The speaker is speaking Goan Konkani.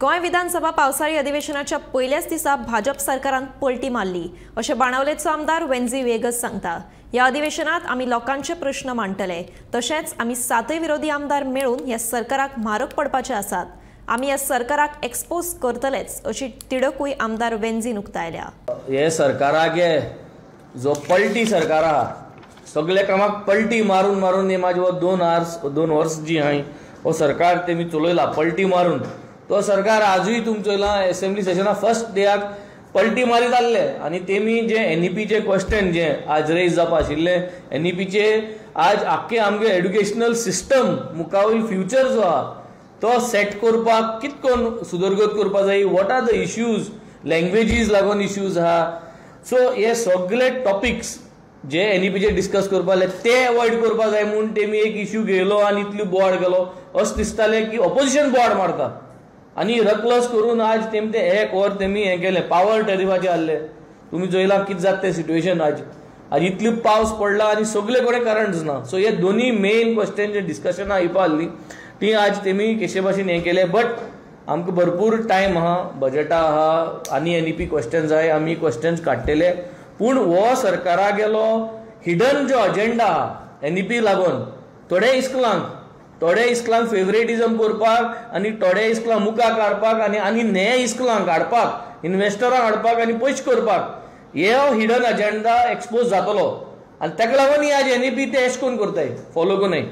गोंय विधानसभा पावसाळी अधिवेशनाच्या पयल्याच दिसा भाजप सरकारान पलटी मारली अशें बाणावलेचो आमदार वेन्झी व्हिएगस सांगता। ह्या अधिवेशनात आमी लोकांचे प्रश्न मांडटले, तशेंच आमी सातय विरोधी आमदार मेळून ह्या सरकाराक म्हारग पडपाचे आसात। आमी ह्या सरकाराक एक्सपोज करतलेच अशी तिडकूय आमदार वेन्झीन उक्तायल्या। हे सरकाराक जो पलटी सरकार आहा सगळे कामाक पलटी मारून मारून हे माझे 2 वर्स जी हाय हो सरकार तेमी चलयला पलटी मारून। तो सरकार आजूय तुमचो एसेंब्ली सेशना फर्स्ट डेयाक पलटी मारीत आहले आनी तेमी जे एनईपीचे क्वेश्चन जे आज रेज जावपा आशिल्ले एनईपीचे आज आख्खे आमगे एड्युकेशनल सिस्टम मुखावयल फ्युचर जो आहा तो सेट करपाक कितकोन सुदरगत करपा जाय, what are the issues, languages लागून इश्यूज आहा। सो हे सगळे टॉपिक्स जे एनईपीचे डिस्कस करपा जाय ते अवॉयड करपा जाय म्हूण तेमी एक इश्यू घेयलो आनी इतली बोवाळ गेलो। अशें दिसतालें की ऑपोजिशन बोवाळ मारता आनी रकलस करून आज तेम ते एक वर तेमी हें केलें। पावर टॅरिफाचें आहले तुमी चोयलां कितें जाता तें सिट्युएशन। आज आज इतली पावस पडला आनी सगळे कडेन करंट ना। सो हे दोनूय मेन क्वेश्चन जे डिस्कशनां येवपा आहली ती आज तेमी कशे भाशेन हें केलें। बट आमकां भरपूर टायम आहा, बजेटा आहा आनी एनईपी क्वेश्चन जाय, आमी क्वेश्चन्स काडटले। पूण हो सरकारा गेलो हिडन जो अजेंडा आहा एनईपी लागून थोडे इस्कुलांक फेवरेटिजम करपाक आनी थोडे इस्कुलां मुखार काडपाक आनी आनी ने इस्कुलांक हाडपाक, इन्वेस्टरांक हाडपाक आनी पयशे करपाक हे हिडन अजेंडा एक्सपोज जातलो आनी ताका लागून ही आज एनईपी ते एश कोन करताय फॉलो कोन्नाय।